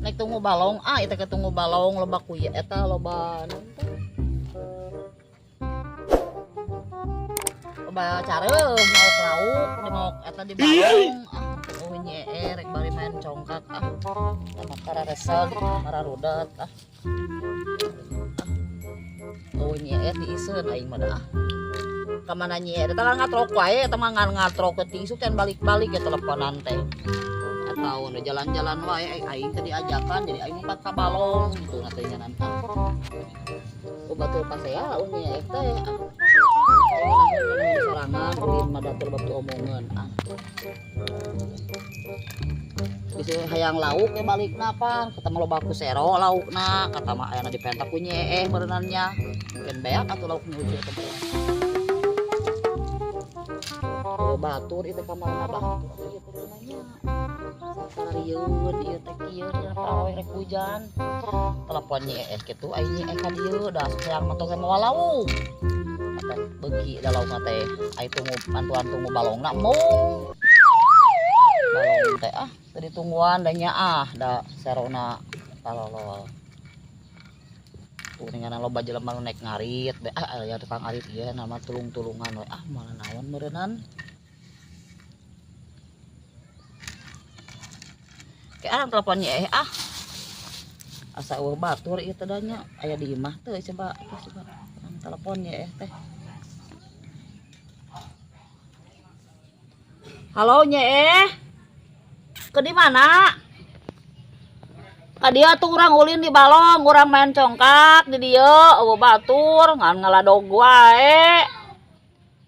Naik tunggu balong, ah eta ke tunggu balong loba kuya eta loba naon teh? Loba careuh maok lauk, di maok eta di balong. Ah, oh nye rek bari main congkak ah. Sama karareseg, kararudet ah. Oh nye diiseun aing mah dah. Ka mana nye eta kan ngatrok wae, eta mah ngan ngatrok teh isuk can balik-balik ya teleponan teh. Atau udah jalan-jalan wae aing teh diajakan jadi aing empat ka balong gitu teh nya nanti. Oh batur pasea oh nye teh. Aing sorangan ulin mah datur batu omongan ah. Bisa hayang lauk ya balikna pan, kata mah loba ku sero laukna, kata mah ayana dipenta ku nye merenannya. Mungkin beak atuh lauknya ucul teh. Oh batur itu kamarna batur ieu teh cenah. Sararieun ieu teh kieu dina parawe rek hujan. Telepon nye kitu aing nye ka dieu da hayang mah tong mawa lauk. Kata beuki da laukna teh ai tunggu bantuan tunggu balongna mung. Balong teh ah teu ditungguan da nya ah da serona talolol. Kuningan loba jelema nu naik ngarit be ah aya tukang arit ieu nama tulung-tulungan we ah moal naon meureunnan. Kayak telepon nye ah. Asa eueuh batur ieu teh nya aya di imah teu coba coba telepon nye teh. Halo nye. Ke di mana? Ka dieu tuh urang ulin di balong, urang main congkak di dieu eueuh batur ngan ngaladog wae.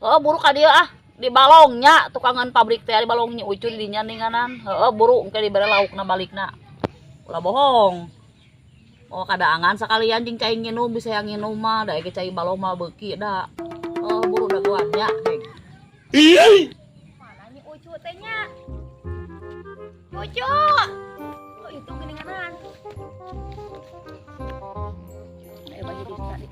Heueuh buru ka dieu ah di balongnya tukangan pabrik teh di balongnya ucu di dinya ninganan. Heueuh buru engke dibere laukna balikna. Ulah bohong. Oh kadaangan sekalian jeung cai nginum bisa yang nginum mah da ge cai balong mah beuki da. Oh buru dagoan nya. Mana nya ucu teh nya? Ucu. Oh itu geuninganan. Ayo baju di tadi.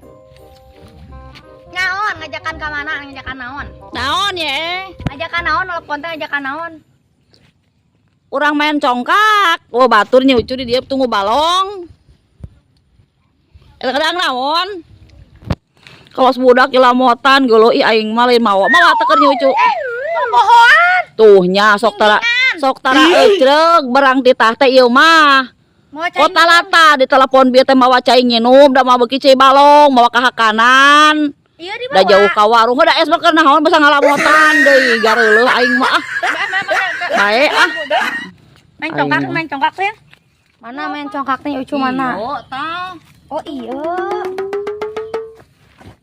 Naon ngajakan ka mana? Ngajakan naon? Naon ye? Ngajakan naon telepon teh ngajakan naon? Urang main congkak. Oh batur nya ucu di dieu tunggu balong. Eta kadang naon? Kawas budak ilamotan geuleuh ih aing mah lain mawa. Mawa teh keur nya ucu. Bohongan. Tuh nya sok tara ecreg berang titah teh ieu mah. Kota lata di telepon bieu teh mawa cai nginum da mawa beuki cai balong, mawa kahakanan. Iya dibawa. Da jauh ka warung da es mah keur naon basa ngalamotan deui gareuleuh aing mah ah. Bae ah. Main congkak teh. Mana main congkak teh ucu mana? Iya tah. Oh iya.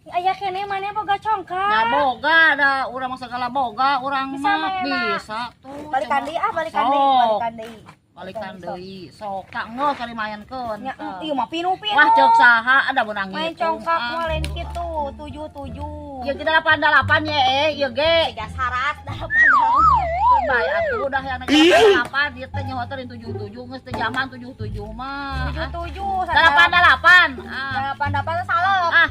Aya kene mana boga congkak? Ya boga da urang mah segala boga urang mah bisa tuh. Balikan deui ah, balikan deui, balikan deui. Balikan deui. Sok tak geus kali maenkeun. Nya ieu mah pinu-pinu. Wah ceuk saha ada meunang main congkak mah lain kitu 77. Ieu ge 88 ye ieu ge. Tiga syarat 88. Bae atuh udah yang 88 ieu teh nyaho teh 77 geus teh zaman 77 mah. 77 88. Ah. 88 salah. Ah.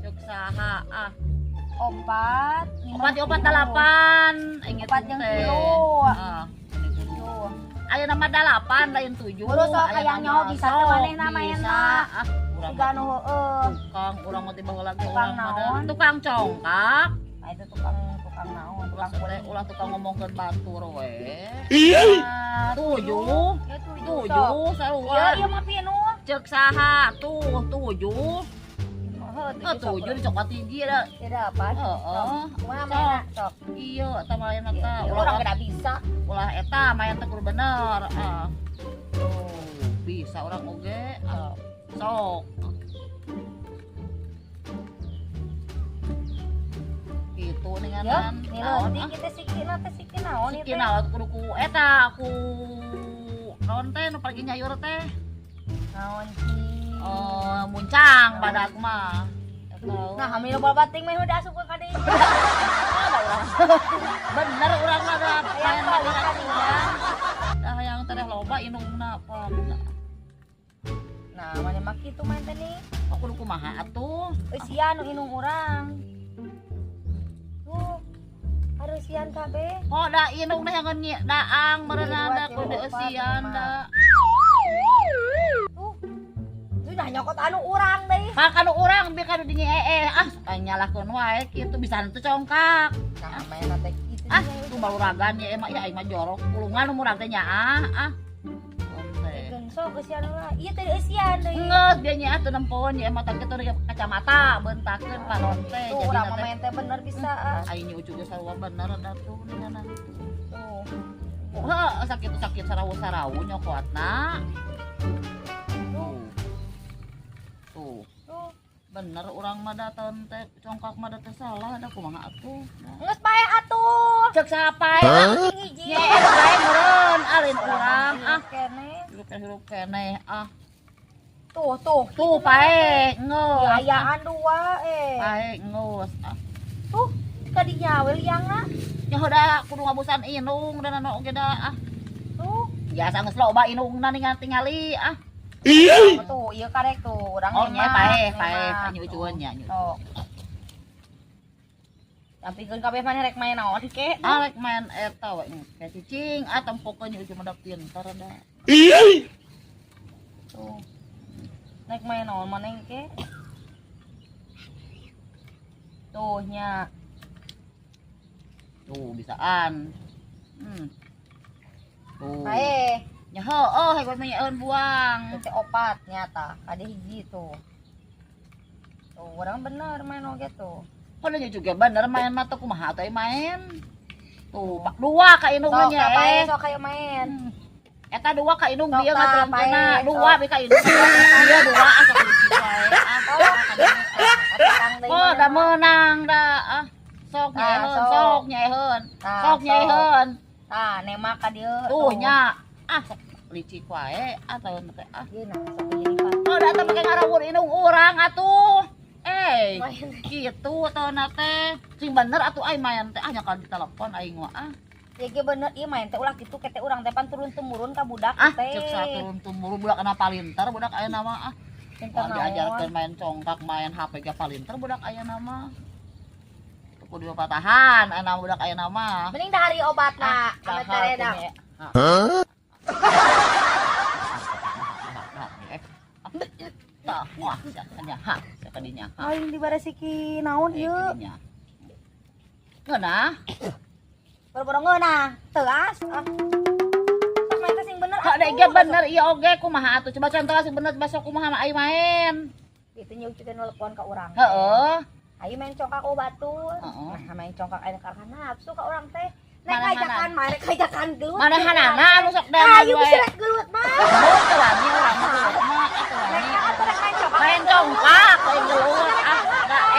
Ceuk saha ah. 4 4 4 8 aing 4 jeung 3. Ah. Aya nama 8 lain 7. Buru sok hayang nyaho bisa teh manehna maenna. Ah, urang siga nu heueuh. Tukang urang mah tiba heula ge tukang urang mah naon? Tukang congkak. Nah itu tukang naon? Tukang ulah tukang ngomongkeun batur we. 7. Ya 7 sarua. Ieu ieu mah pinu. Ceuk saha tuh 7. Heeh, 7 dicokot hiji da. Tidak apa? Heeh. Kumaha mainna sok? Iya, eta main eta. Urang geus bisa. Ulah eta main teh kudu bener. Ah. Tuh, bisa urang oge. Ah. Sok. Gitu ninganan. Naon kita sikina teh siki naon ieu teh? Siki naon kudu ku eta ku naon teh nu pagi nyayur teh. Naon ki? Oh, muncang badak mah. Nah, hamil loba bating mah udah asup ka deui. Bener urang mah da main mah. Dah hayang tereh loba inungna apa. Nah, mana mah kitu main teh nih. Aku kudu kumaha atuh? Eusian nu inung urang. Tuh. Hareusian kabeh. Oh, da inungna yang daang meureunna da kudu eusian da. Pak kanu urang bi kanu dinyi ah suka nyalahkeun wae kitu bisa henteu congkak. Nah, main teh kitu. Ah, tuh baluragan ya emang ya aing mah jorok pulungan umur teh nya ah ah. Sok eusian lah. Ieu teh eusian deui. Geus dia nya atuh nempoan nya emang teh kitu kacamata beuntakeun panon teh. Tuh urang mah main teh bener bisa ah. Aing ucu ge sarua bener da tuh ningan. Tuh. Heuh, sakit-sakit sarawu-sarawu nyokotna. Tuh. Tuh. Tuh. Bener urang mah da teh congkak mah da teh salah da kumaha atuh. Geus bae atuh. Cek siapa ya? Hiji. Nya bae meureun alin urang ah. Kene. Hirup keneh ah. Tuh, tuh. Tuh pae ngeus. Ayaan dua eh. Pae ngeus ah. Tuh, kadinya we liangna. Nya da kudu ngabusan inung dan anu oge da ah. Tuh. Biasa geus loba inungna ningal tingali ah. Tuh, ieu karek tuh urang. Oh nya pae, pae nyucuan nya. Tuh. Sampikeun kabeh maneh rek main naon ke? Ah rek main eta we kayak cicing ah tempokeun nyucu mah pinter da. Tuh. Rek main naon maneh ke? Tuh nya. Tuh bisaan. Tuh. Pae. Nya heueuh heug mah nyeun buang. Teh opat nyata, kade hiji tuh. Tuh, urang bener main oge tuh. Kok nya juga bener main mah tuh kumaha teh main. Tuh, pak dua ka indung mah nya. Sok kayak main. Eta dua ka indung bieu ngacelengkeunna. Dua bi ka indung. Ieu dua ah sok licik wae. Ah. Oh, da meunang da ah. Sok nyaeheun, sok nyaeheun. Sok nyaeheun. Tah, nemak ka dieu. Tuh nya. Ah, sok licik wae ah taeun teh ah. Ieu nah sok jadi pak. Oh, da teh make ngarawur indung urang atuh. Gitu taeun teh. Sing bener atuh aing main teh ah nya kalau ditelepon aing mah ah. Ya ge bener ieu main teh ulah kitu kete urang teh pan turun temurun ka budak teh. Ah, cek turun temurun budak kana palinter budak aya mah ah. Pinter naon. Diajarkeun main congkak, main HP ge palinter budak aya mah. Kudu patahan aya budak aya mah. Mending dahari obatna, ame tereda. Hah? Tah, wah, nya ha, sakadinya. Aing dibaresiki naon ieu? Ngeunah. Boro-boro ngeunah, teu as. Ah. Sok main teh sing bener. Kok dek ge bener ieu oge kumaha atuh? Coba contoh sing bener besok kumaha aing main. Itu nyucu teh nelpon ka urang. Heeh. Ayo main congkak obatur. Heeh. Nah, main congkak aya karena nafsu ka urang teh. Nek ngajakan main, rek ngajakan gelut. Manahanana anu sok daehan Ayo bisa rek gelut mah. Gelut teh wani urang mah gelut mah atuh wani. Main congkak lain gelut ah.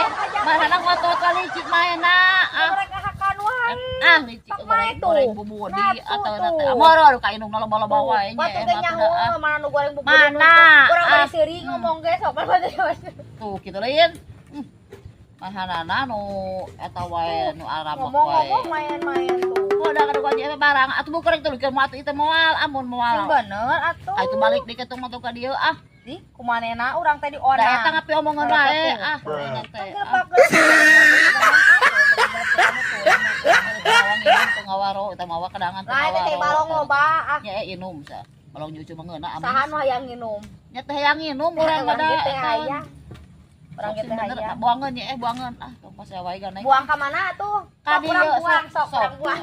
Da manehna ngotot licik maenna ah. Rek hakan wae. Ah licik goreng bubudi atau teh amoro ka indungna loba-loba wae nya. Batu teh nyaho mana nu goreng bubudi. Mana? Urang bari seuri ngomong ge sok Tuh kitu lain. Mahanana nu eta wae nu arabok wae. Ngomong-ngomong main-main tuh. Oh, da kaduga nya barang atuh bukan rek tuluykeun mah atuh ieu teh moal amun moal. Sing bener atuh. Ah itu balik deui kitu mah tuh ka dieu ah. Di kumanehna urang teh dionang. Da eta ngapi omongan wae ah. Ngawaro eta mawa kadangan teh. Lah teh balong loba ah. Nya inum sa. Balong nyucu mah ngeunah amun. Saha nu hayang nginum? Nya teh hayang nginum urang mah da. Urang ge teh hayang. Buangeun nya buangeun ah tong pas wae ganaik. Buang ka mana atuh? Ka Sok urang buang, sok urang buang.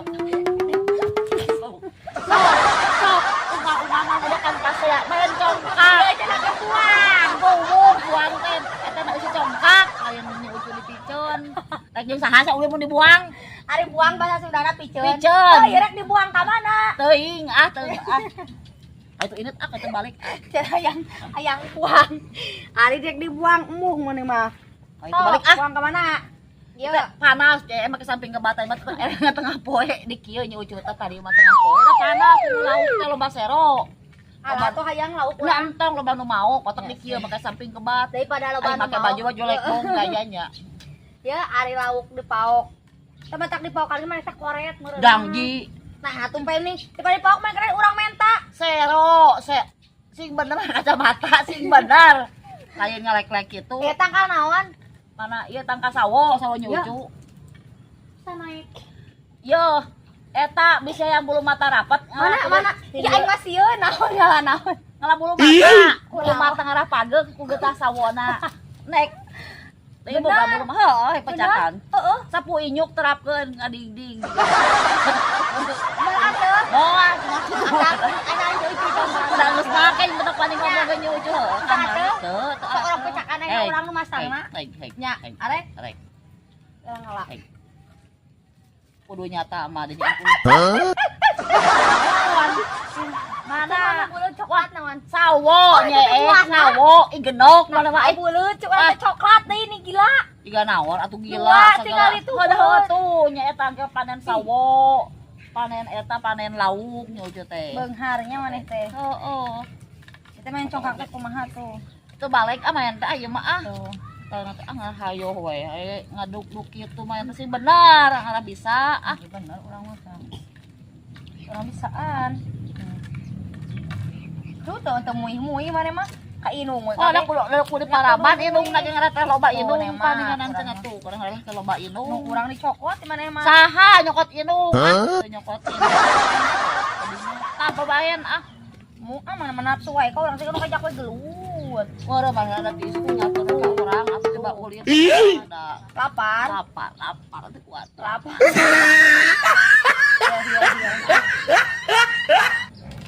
Sok ungah-ungah mah udah kan pasea main congkak. Ieu cenah ge buang. Buang buang teh eta na eusi congkak lain nyucu dipiceun. Rek jeung saha sa mun dibuang? Ari buang bahasa Sundana piceun. Piceun. Oh, ieu rek dibuang ka mana? Teuing ah teuing ah. Itu inget ah kata balik. Cenah hayang buang. Ari rek dibuang emuh mun mah. Itu balik ah. Buang ka mana? Ieu panas ya emang ke samping ke batai mah tengah poe di kieu nyucu teh tadi mah tengah poe da panas lauk teh loba sero. Alah tuh hayang lauk urang entong loba nu maok kotak di kieu make samping ke bat. Daripada loba nu maok. Make baju baju lekong gayanya. Ya ari lauk dipaok. Teh tak dipaok kali mah teh koret meureun. Dangji. Nah, tumpen nih, daripada dipaok mah keren urang menta. Sero, sing bener kacamata sing bener. Lain ngalek-lek kitu. Ieu tangkal naon? Mana ieu tangkal sawo, sawo nyucu. Sanaik. Yo, eta bisa yang bulu mata rapat. Mana mana? Ya aing mah sieun naon ngalah naon. Ngalah bulu mata. Bulu mata ngarah pageuk ku getah sawona. Nek. Teu boga bulu mah heuh pecakan. Heeh. Sapu inyuk terapkeun ngadingding. Bener atuh. Moal. Anak cucu Udah geus make bener paling ngomong ge nyucu heuh. Atuh. Teu, teu. Orang pecakan aya urang nu masangna. Nya, arek. Arek. Urang ngala. Kudu nyata mah di aku. Mana buleut coklat naon? Sawo nya sawo igenok mana mah buleut coklat coklat deui nih gila. Tiga naon atuh gila segala itu. Heuh tuh nya eta ge panen sawo. Panen eta panen lauk nyucu teh. Beungharnya maneh teh. Heeh. Eta main congkak teh kumaha tuh? Teu balik ah main teh ieu mah ah. Teu teh ah ngahayo we ngaduk-duk kitu main teh sih bener ngara bisa ah. Bener urang mah. Urang bisaan. Tuh tuh teu muih-muih maneh mah ka inung we. Oh, da kudu paraban inung na ge ngara teh loba inung paninganan cenah tuh, kurang teh loba inung. Nu urang dicokot di maneh mah. Saha nyokot inung? Ah, nyokot inung. Tah babaen ah. Mu ah mana nafsu wae ka urang teh nu kajak we gelut. Ngora mana ada tisu ngatur ka urang atuh coba ulin. Ada lapar. Lapar, lapar teh kuat. Lapar.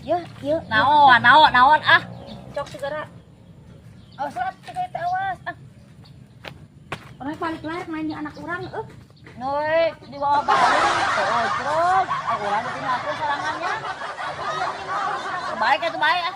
Ya, ya. Naon, naon, naon ah. Cok segera. Awas lah, cek teh awas. Ah. Orang balik lari main anak urang eueuh. Noi, dibawa balik. Tuh, terus urang ditinggalkeun sorangannya. Baik atuh baik ah.